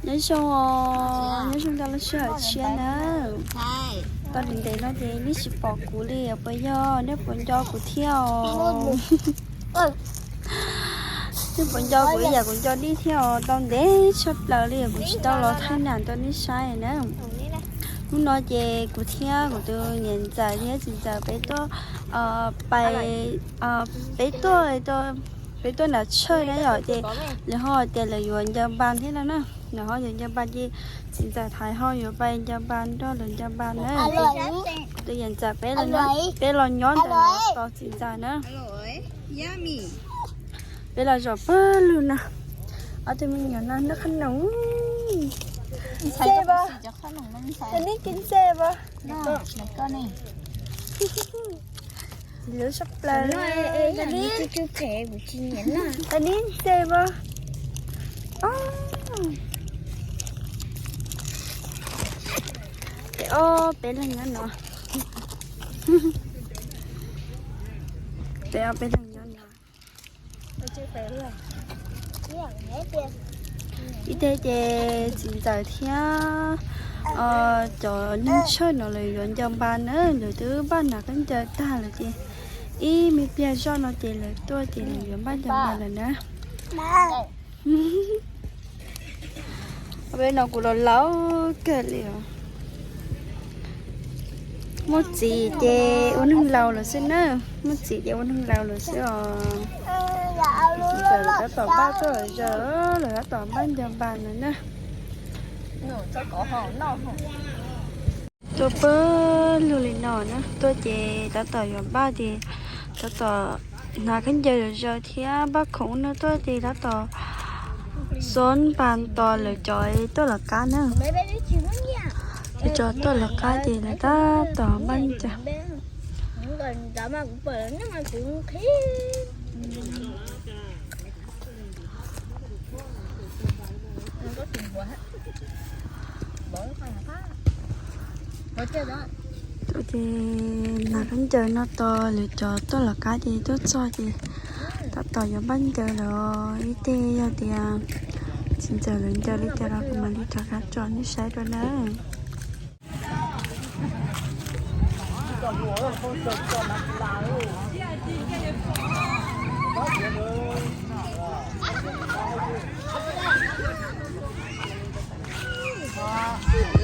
Nyob zoo os, nyob zoo tau lub sij hawm tshiab na. Tau ntev ntev no ces nej tsis pom kuv li puas yog? Nej puas nco kuv thiab os? Nej puas nco kuv ib yam kuv nco nej thiab os? Tau ntev tshaj plaws li kuv tsis tau los thaij nam rau nej saib na. Hnub no ces kuv thiab kuv tus niam ntxawm thiab txiv ntxawm peb tuaj, pais, peb tuaj, peb tuaj nram tshawj na yom, ces lawv ho tias lawv yuav ncaws npas thiab no na. Lawv ho yuav ncaws npas ces txiv ntxawm Thaiv ho yuav pais ncaws npas nrog lawv ncaws npas na. Tus niam ntxawm peb, peb los nyob ntawm no tos txiv ntxawm na. Peb los zaum pawg lug no. Ob tug me nyuam no noj qhob noom. Ntse pom, nej ntse pom. Lub sab plaws. Tus neb ntse pom. Peb ob peb leeg nyob no. Peb ob peb leeg nyob no. Ib teg ces txiv ntxawm thiab cov neeg tshawj no lawv yuav ncaws npas na, lawv twb npaj hnav khaub ncaws tag lawm ces ib me pliag zoj no ces lawv tuaj ces lawv yuav npaj ncaws npas lawm na. Peb no kuv los laus kawg li os. Muaj txiv ces ua neeg laus lawm xwb na, muaj txiv ces ua neeg laus lawm xwb os. Txiv ntxawm lawv tab tom npaj tuaj zaws, lawv tab tom npaj ncaws npas no na. Tuaj pawg lug li no na, tuaj ces tab tom yuav npaj ces tab tom hnav khaub ncaws zaws thiab npaj khoom no tuaj ces tab tom xob npas tos lawv cov tuaj lawv qab na. Lawv cov tuaj lawv qab ces lawv tab tom npaj ncaws. Tuaj ces hnav khaub ncaws no tos lawv cov tuaj lawv qab ces tuaj txog ces tab tom yuav npaj ncaws lawm. Ib teg yog tias txiv ntxawm lawv ncaws li cas los kuv mam li rov qab tso nej saib dua na.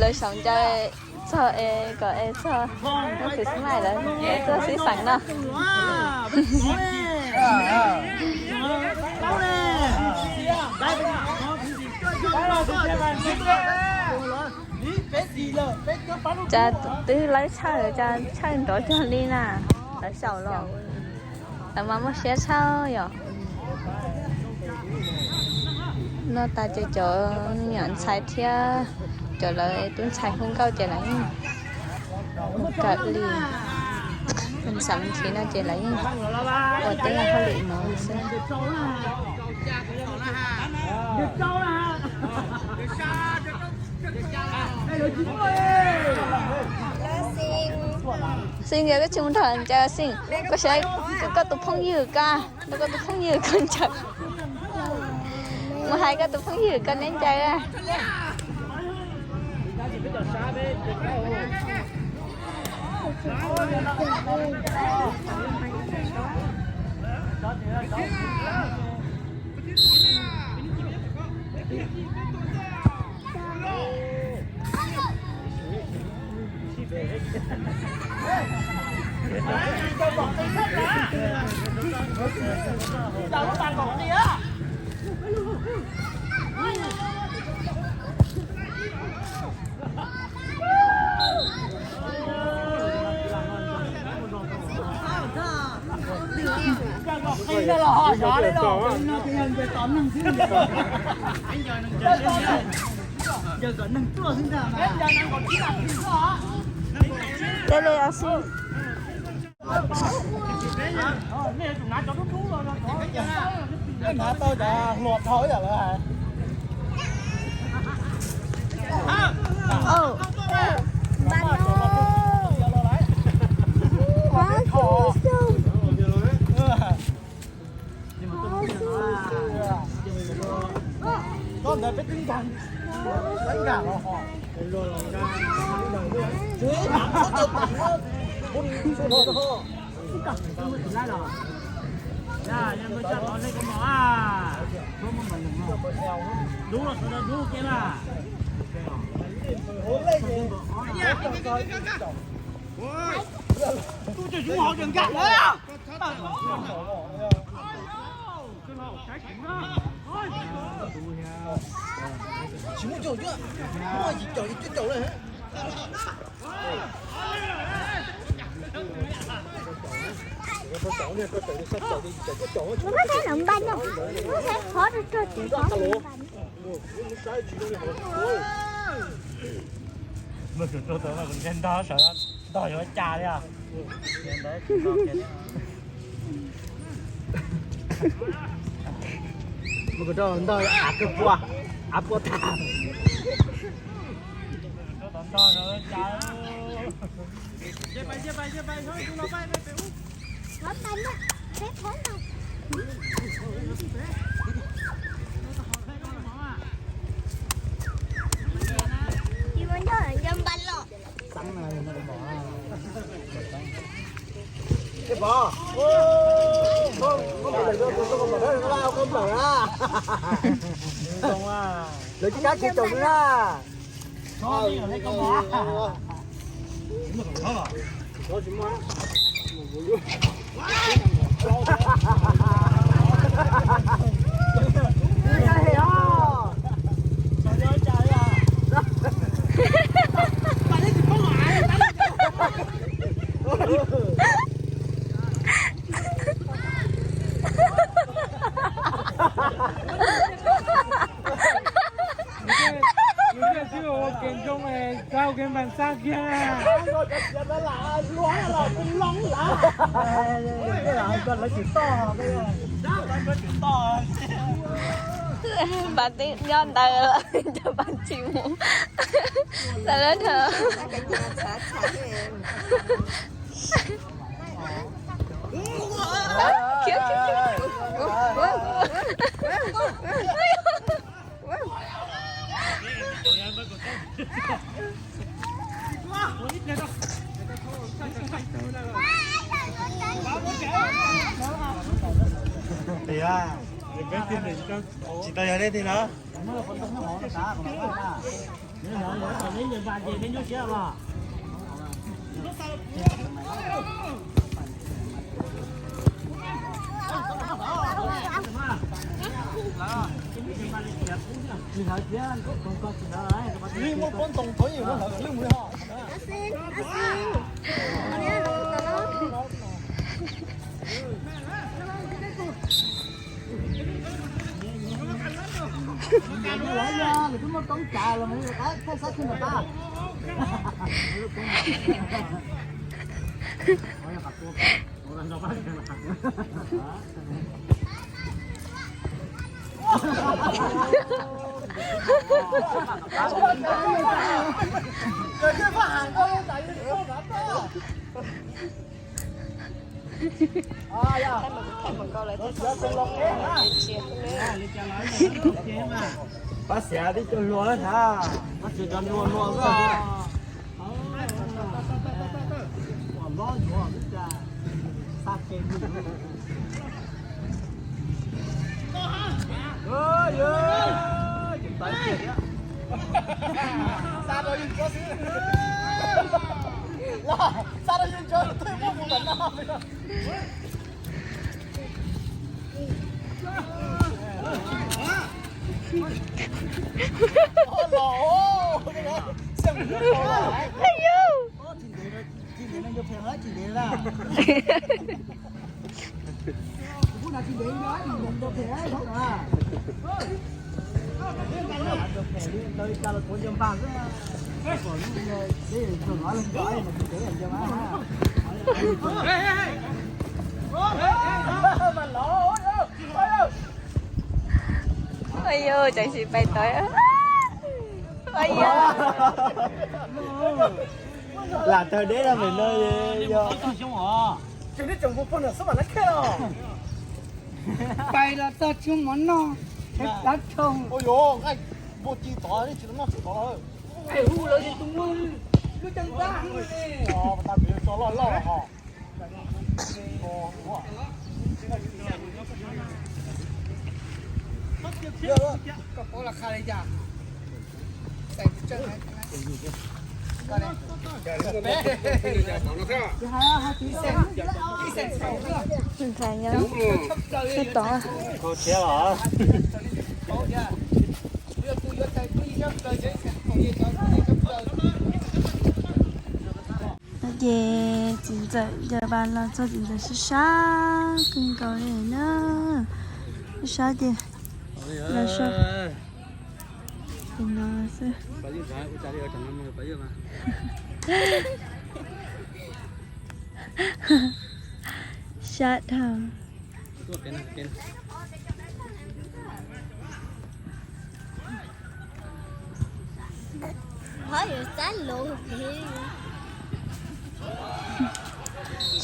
Lawv saum ncaws txog es kom es txog hnub Christmas lawv tuaj sib xeem no. Cas twb lawv tshawj, cas tshawj nrov cuag li na. Lawv xyaum los, lawv mas muaj siab tshaj yom. Noj tas ces cov me nyuam ntxhais thiab cov lawv tub ntxhais hu nkauj ces lawv yeej kawm li. Xav me ntsis no ces lawv yeej ua teb hauj lwm no xwb. Xi, nkawd koj tsis mus nrog nkawd Xi, koj saib koj tus phooj ywg ko, nrog koj tus phooj ywg ko ncaws. Mus hais koj tus phooj ywg ko neb ncaws. Tej li xwb. Hnav tau cov hluas dhau ib yam lawv hais. Koj ntawd peb twb nkaag Muab saib lawv npaj no, muab saib qhov rau rau tim qhov npaj. Ntog sawv, ntog yuav cas li. Mus kom rau ntog av kawg pua, av pua tag. Ej Pov, koj nplawm, koj nplawm na. Lawv tsis kav kev caum li na. Ua kev zoo, tau kev npam xaj kiag. Npam teb nyob ntawd lawm, cov npam tsis mus. Txawm lawv dhau. Khiav, khiav, khiav. Tsis tau yog dej tiag na. Pab xiav tib co hluas na, pab tsis cov hluas hluas xwb. Ua yog tseem tsis pais tod. Ua yog. Lam tawg deb no pem no yog. Pais los txog tshuaj mov noj, tab tsoo. Muaj ci tod tsis noj tsis tod lawm. Hu lawv tus muaj lub caj ntab tso loj loj ho. Koj paub las qha li cas? Ntxhais nyob tod. No ces txiv ntxawm yawg Npas los txog txiv ntxawm sab sab kawg nkaus li na. Sab sab ces los so no xwb. Sab dhau.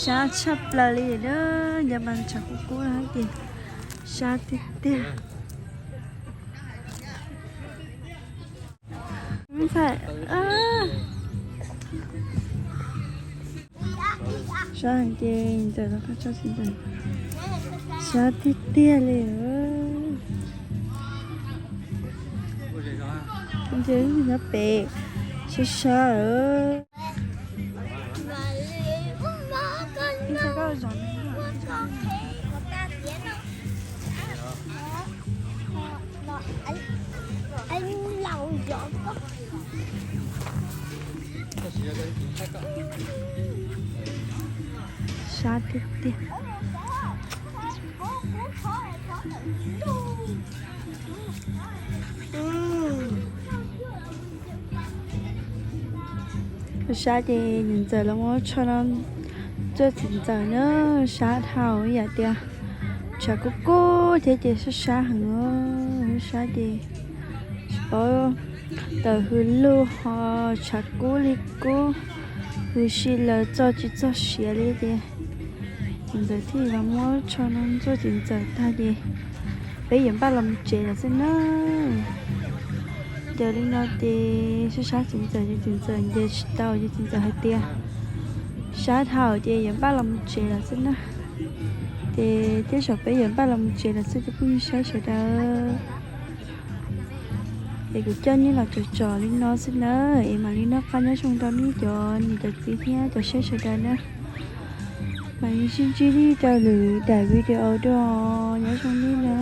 Sab tshaj plaws li na, yog mas tshav kub kub no ces sab tiag tiag. Sab heev ces ntxawm los qab tso txiv ntxawm. Sab tiag tiag li. Nyob pem sab sab. Sab tiag tiag. Sab ces txiv ntxawm los muab tsho no txuaj txiv ntxawm na, sab dhau ib yam tias tshav kub kub thiab ces sab sab heev, sab ces tsis paub tawm hws lug ho tshav kub li kub, hws si lawm txoj tsis txog siav li ces txiv ntxawm thiaj los muab tsho no ntxuaj txiv ntxawm tag ces peb yuav npaj los mus tsev lawm xwb na. Ces li no ces sab sab txiv ntxawm ces txiv ntxawm nce tsis tau ces txiv ntxawm hais tias sab dhau ces yuav npaj los mus tsev lawm xwb na. Ces tej zaum peb yuav npaj los mus tsev lawm xwb cov phooj ywg saib sawv daws. Es kuv coj nej los tsom tsom li no xwb na, es mam li noj qab nyob zoo rau nej cov niam cov txiv thiab cov saib sawv daws na. Mam li sib ntsib rau lwm daim video dua, nyob zoo nej na.